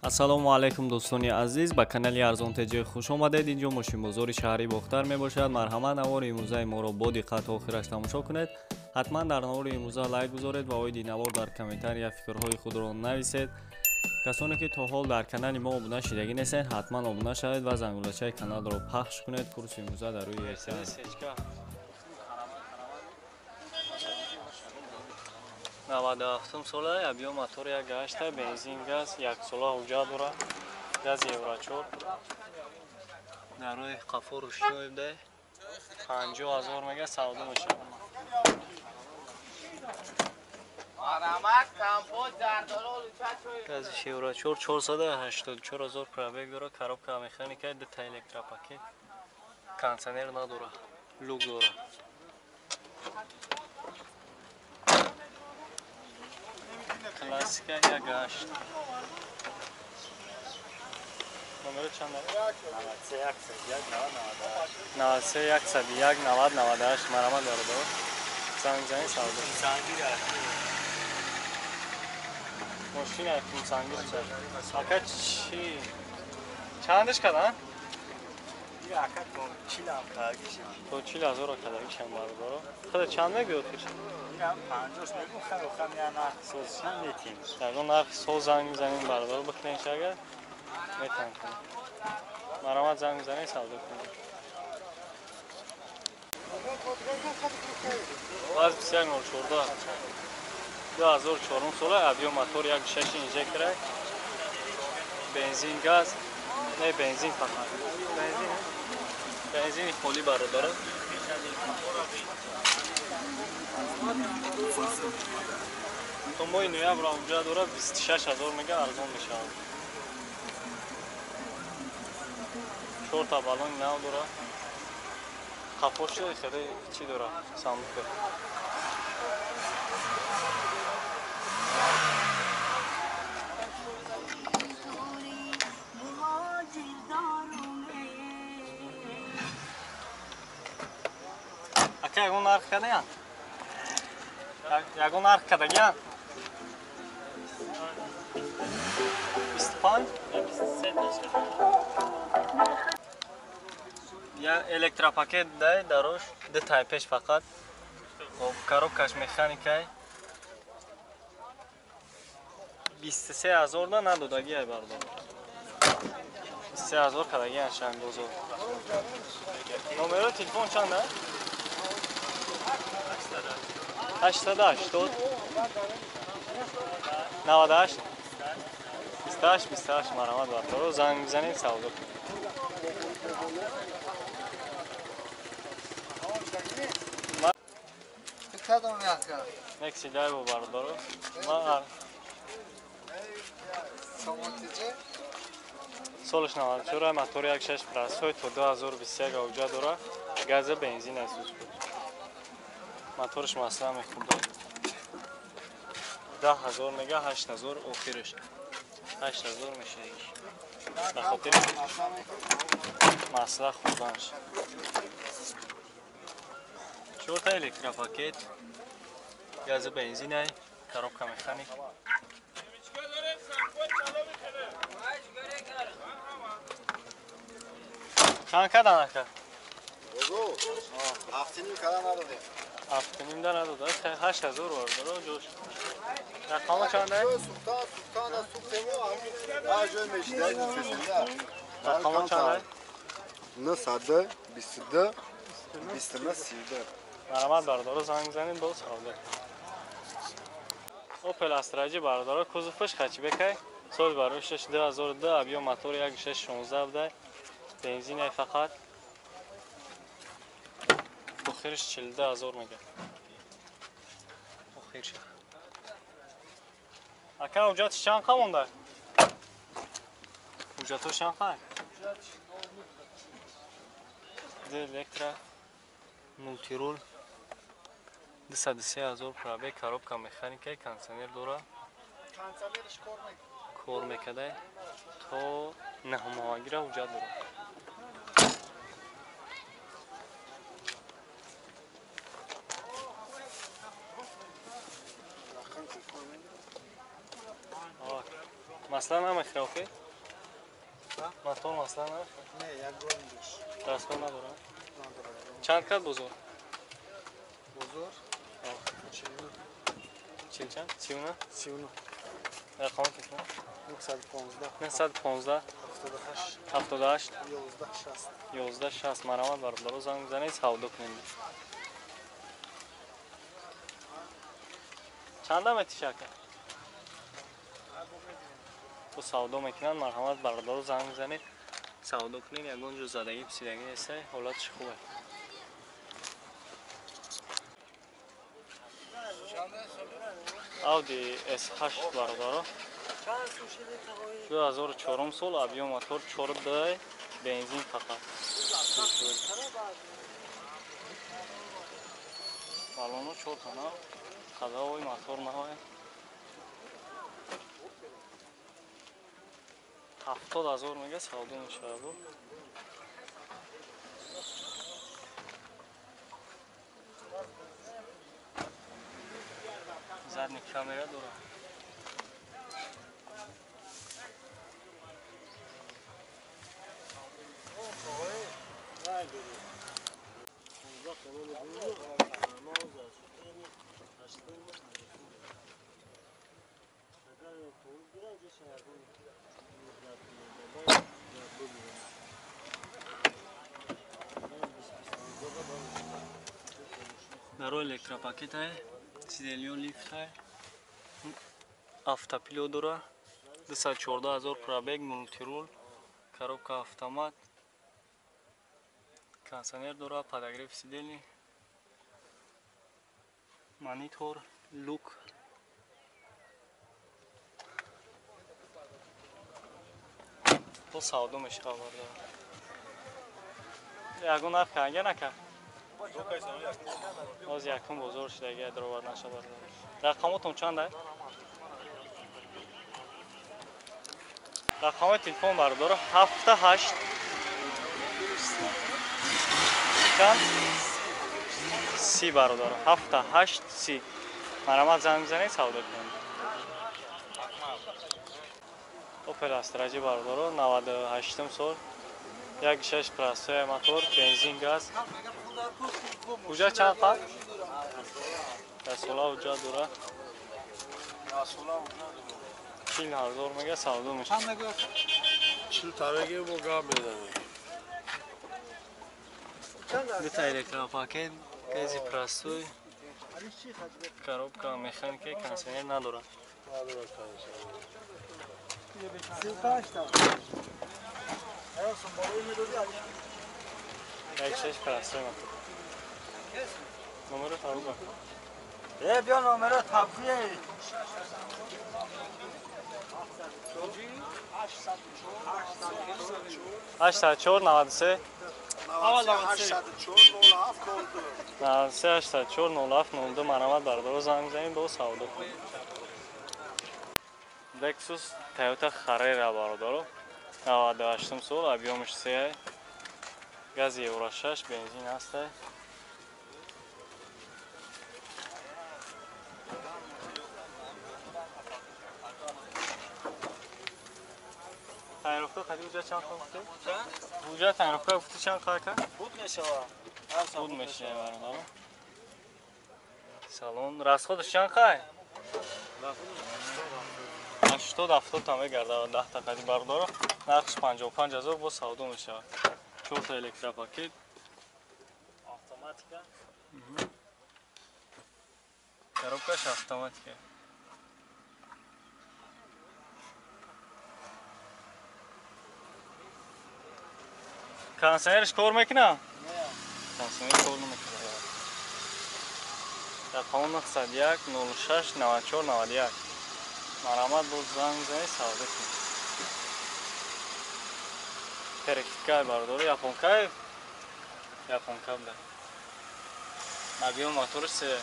Ассалому алайкум дӯстони азиз, ба канали Арзон ТЖ хуш омадед. Инҷо мошинбозори шаҳри Бохтар мебошад. Марҳамат, навори имрӯзаи моро бо диққат то охираш тамошо кунед. Ҳатман дар навори имрӯза лайк гузоред ва оиди навор дар комментария фикрҳои худро нависед. Касоне ки то ҳол дар канали мо обуна шидагӣ нестед, ҳатман обуна шавед ва зангулачаи каналро пахш кунед. Курси имрӯза дар рӯи экран. 97 сола, объем мотор 1.8, бензин газ, яксола ҳуҷҷат дорад, газ евро 4. Дар рӯи қафо рӯшнои буда, 50,000 мега савдо мешавад. Гази евро 4 484,000 пробег дорад, коробка механика, дута электропакет, кондиционер надорад, люк дорад. Классика 1.8. Номер чанд? 93 101 90 98. 93 101 90 98. Марҳамат бародар. Занг занг савдо. Мошина кумсангир ча. Ака чи? Чандаш кадан? Ака то 40 ам кардагишам. То 40,000 кардагишам бародар. Худа чанд мегӯӣ охир? Инам 50 мегӯм, хеле хам я нарх соз чанд метим. Ягон нарх соз занг мезанем бародар, бикунем агар метан кунем. Марҳамат занг мезанем савдо кунем. Ваз 2104 2004 сола, объем мотор 1.6 инжектора, бензин газ, не бензин фақат. Бензин. Бензини холӣ бародар. То моҳи ноябр ҳуҷҷат дорад, 26,000 мега арзон мешавад. 4 та баллони нав дорад. Қафоши хеле чӣ дорад, сандуқа. Ака ягон нарх кардаян? Ягон нарх кардагиян? 25? Я электропакет дай дарош, ду тай пеш фақат. Хоб, коробкаш механикай. 23,000 да надодагӣ ай бародар. 23,000 кардагиян шангозор. Номеро телефон чанд а? 880 98 28 28. Марҳамат бародаро, занг бизанед, савдо кунед. Некси дай бо бародаро. Солаш 94, мотори 1.6 простой, то 2021 ҳуҷҷат дорад, газа бензин аст. Моторш масла мехӯрд. 10,000 мега, 8,000 охираш. 8,000 мешавад. Ба хотири масла хӯрданаш. 4 та электропакет, газа бензин, коробка механик. Чанд кардан ака? 7.5 кардан надодем. 7.5 да надода, 8,000 бародаро ҷош. Рақама чанда? Сухтан сухтему, ҳар ҷой мешидай мефресенда. Рақама чанда? 922 29 32. Марҳамат бародаро, занг занед, боз савдо. Opel Astra J бародаро, кузоваш хачбекай. Сол барои 2002, объем мотор 1.6 16 буда. Бензин ай фақат. Охирш 42,000 мега. Охирш. Ака ҳуҷҷатш чанд қа монда? Ҳуҷҷатҳо чанд қа? Д электро мултирул 203,000 пробег, коробка механика, кондиционер дора. Кор мекарда то 9 моҳагира ҳуҷҷат дорад. Масла намехӯра, охи? Мотор масла намехӯра? Не, ягон диш. Дастгоҳ надорад? Надорад. Чанд кат бозор? Бозор? 49. Чил чанд? 39? 39. Рақами телефон? 915. 915. 78. 78. 11 60. 11 60. Марҳамат бародаро, занг бизанед, савдо кунед. Чанда метиша ака? Бо савдо мекунанд, марҳамат бародаро, занг бизанед, савдо кунед. Ягон ҷо задагӣ писидагӣ неста, ҳолатш хубе. Audi S8 бародаро, 2004 сол, объем мотор 4D, бензин фақат. Балону 4 тана, ходовой мотор навай. 70,000 мега савдо мешавад. Задний камера дорад. Даро электропакетае, сиделио лифтае, автопилот дора, 214,000 пробег, мультирул, коробка автомат, кондиционер дора, подогрев сидели, монитор, люк. Бо савдо мешавад бародаро. Ягон нарх канга нака? Боз якум бозор шудаги даровард наша бародаро. Рақамотон чанд? Рақами телефон бародаро 78 чанд? 30 бародаро, 78 30. Марҳамат занг бизанед, савдо кунед. Opel Astra J бародаро, 98 сол, 1.6 простой мотор, бензин, газ. Уҷа чанд қад? Расола уҷа дора. 40,000 мега савдо мешавад. 40 та мега бо гап мезанем. Дута электропакет, гази простой, коробка механика, кондиционер надорад. Надорад кондиционер. 1.6 простой мотор. Номеро табу бак. Бیا номеро табуе. 804 93 93 804 07 02. Марҳамат бародаро, занг бизанед, бо савдо кунед. Lexus Toyota Harrier бародаро, 98 сол, объемш 3, гази Евро 6, бензин ҳаст. Тайровка қади уҷа чанд қад гуфтӣ? Уҷа тайровка гуфтӣ чанд қад ка? Буд мешава. Буд мешава бародаро. Салон расходаш чанд қай? 80-70 та мегардад 10 та қади бародаро. Нархш 55,000 бо савдо мешавад. 4 та электропакет. Автоматика. Коробкаш автоматика. Кондиционерш кор мекунад? Кондиционер кор намекунад. Рақами 901 06 94 91. Марҳамат боз занг бизанед, савдо кунед. Перекидкай бародаро, японкай? Японка буда. Объем мотори 3.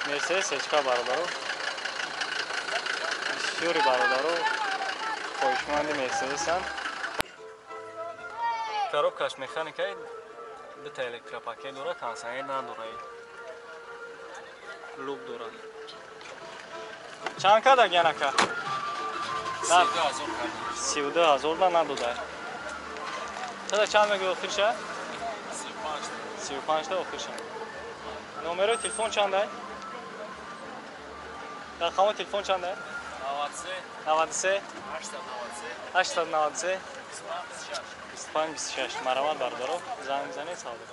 Мерседес HK бародаро. Бисёри бародаро хоҳишманди Мерседесанд. Коробкаш механикаи Дута электропакет дорад, кондиционер надорад. Люк дорад. Чанд када, гянака? 32 000 да надода. Тада чанд мегӯ охирша? 35 та охирша. Номерои телефон чанда? Рақами телефон чанда? 93 893 25 26. Марамат, бародаро, занг мизанед, савдо.